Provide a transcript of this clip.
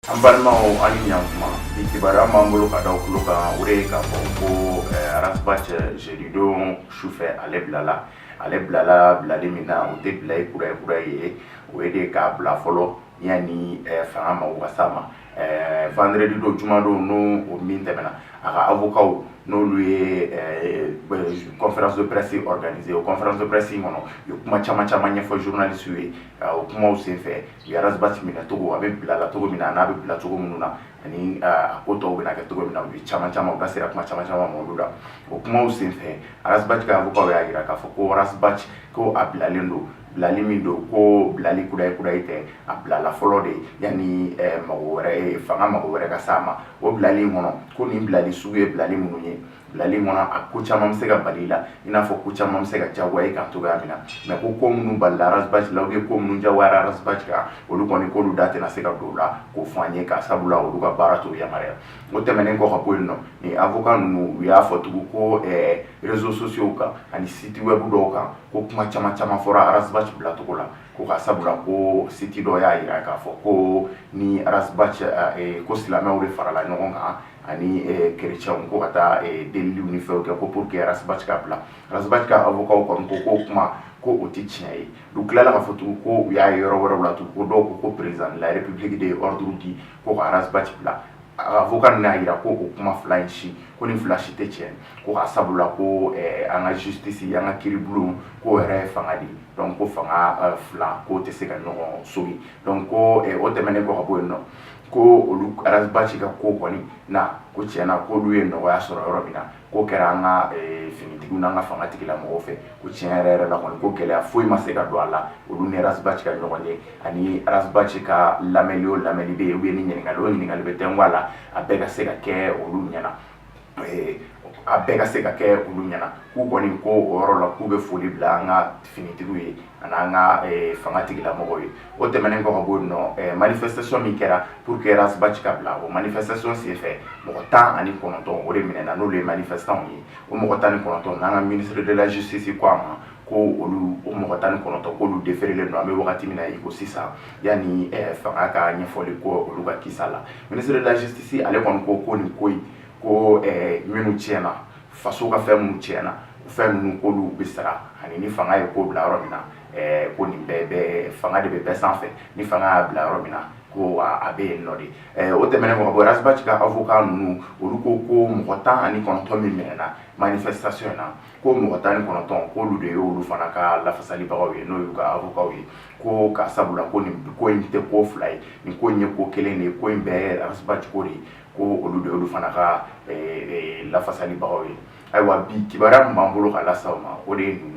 An balimaw, an ni ɲankuma. Bi kibaruya b'an bolo ka da aw tulo kan, o de ye k'a fɔ ko Ras Bath, jeudi don sufɛ, ale bilala. Ale bilala bilali min na, o tɛ bila ye kura ye kura ye, o ye de k'a bila fɔlɔ yanni fanga mago ka s'a ma. Vendredi don, juma don, n'o o min tɛmɛna, a ka avocat n'olu ye conférence de presse organisée. O conférence de presse in kɔnɔ, u ye kuma caman caman ɲɛfɔ journalistes ye. O kumaw senfɛ, u ye Ras Bath minɛ cogo, a bɛ bila la cogo min na, n'a bɛ bila cogo minnu na, ani a ko tɔw bɛna kɛ cogo min na, u ye caman caman, u da sera kuma caman caman ma olu la. O kumaw senfɛ, Ras Bath ka avocat y'a jira k'a fɔ ko Ras Bath, ko a bilalen don, bilali min don, ko bilali kudayi kudayi tɛ, a bilala fɔlɔ de yanni mago wɛrɛ, fanga mago wɛrɛ ka s'a ma. O bilali in kɔnɔ, ko nin bilali sugu ye bilali minnu ye, bilali kɔnɔ, a ko caman bɛ se ka bali la, i n'a fɔ ko caman bɛ se ka diyagoya i kan cogoya min na. Mais ko ko minnu balila Ras Bath la, ou bien ko minnu diyagoyara Ras Bath kan, olu kɔni, k'olu da tɛna se ka don o la k'o fɔ an ye, ka sabula olu ka baara t'o yamaruya. O tɛmɛnen kɔ ka bɔ yen nɔ, nin avocat ninnu, u y'a fɔ tugun ko réseaux sociaux kan ani site web dɔw kan, ko kuma caman caman fɔra Ras Bath bilacogo la, ko ka sabula ko site dɔ y'a jira k'a fɔ ko ni Ras Bath, ko silamɛw de farala ɲɔgɔn kan ani kerecɛnw, ko ka taa deliliw ni fɛnw kɛ, ko pour que Ras Bath ka bila. Ras Bath ka avocat kɔni ko k'o kuma, ko o tɛ tiɲɛ ye. U tilala k'a fɔ tugun ko u y'a ye yɔrɔ wɛrɛw la tugun, ko dɔw ko ko président de la République de ye ordre di ko ka Ras Bath bila. Avocat ninnu y'a jira ko o kuma fila in si, ko nin fila si tɛ tiɲɛ, ko ka sabula ko an ka justice, an ka kiiribulon, k'o yɛrɛ ye fanga de ye. Donc ko fanga fila, k'o tɛ se ka ɲɔgɔn sogi. Donc ko o tɛmɛnen kɔ ka bɔ yen nɔ, ko olu, Ras Bath ka ko kɔni na, ko tiɲɛna, k'olu ye nɔgɔya sɔrɔ yɔrɔ min na, k'o kɛra an ka finitigiw n'an ka fanga tigilamɔgɔw fɛ. Ko tiɲɛ yɛrɛ yɛrɛ la kɔni, ko gɛlɛya foyi ma se ka don a la olu ni Ras Bath ka ɲɔgɔn ye, ani Ras Bath ka lamɛnli o lamɛnli bɛ yen, ou bien ni ɲininkali o ɲininkali bɛ tɛnku a la, a bɛɛ ka se ka kɛ olu ɲɛna, a bɛɛ ka se ka kɛ olu ɲɛna. K'u kɔni ko o yɔrɔ la, k'u bɛ foli bila an ka finitigiw ye ani an ka fanga tigilamɔgɔw ye. O tɛmɛnen kɔ ka bɔ yen nɔ, manifestation min kɛra pour que Ras Bath ka bila, o manifestation senfɛ, mɔgɔ 19, o de minɛna, n'olu ye manifestants ye. O mɔgɔ 19, n'an ka ministre de la Justice ko a ma ko olu, o mɔgɔ 19, k'olu déférelen don an bɛ wagati min na i ko sisan, yanni fanga ka ɲɛfɔli ko olu ka kisa la. Ministre de la Justice, ale kɔni ko ko nin ko in, ko minnu tiɲɛna, faso ka fɛn minnu tiɲɛna, o fɛn ninnu, k'olu bɛ sara, ani ni fanga ye ko bila yɔrɔ min na, ko nin bɛɛ bɛ, fanga de bɛ bɛɛ sanfɛ, ni fanga y'a bila yɔrɔ min na, ko a bɛ yen nɔ de. O tɛmɛnen kɔ ka bɔ, Ras Bath ka avocat ninnu, olu ko ko mɔgɔ 19 min minɛna manifestation in na, ko mɔgɔ 19, k'olu de y'olu fana ka lafasalibagaw ye, n'o y'u ka avocat ye, ko ka sabula ko nin ko in tɛ ko fila ye, nin ko in ye ko kelen de ye, ko in bɛɛ ye Ras Bath ko de ye, ko olu de y'olu fana ka lafasalibagaw ye. Ayiwa, bi kibaruya min b'an bolo ka lase aw ma, o de ye ninnu.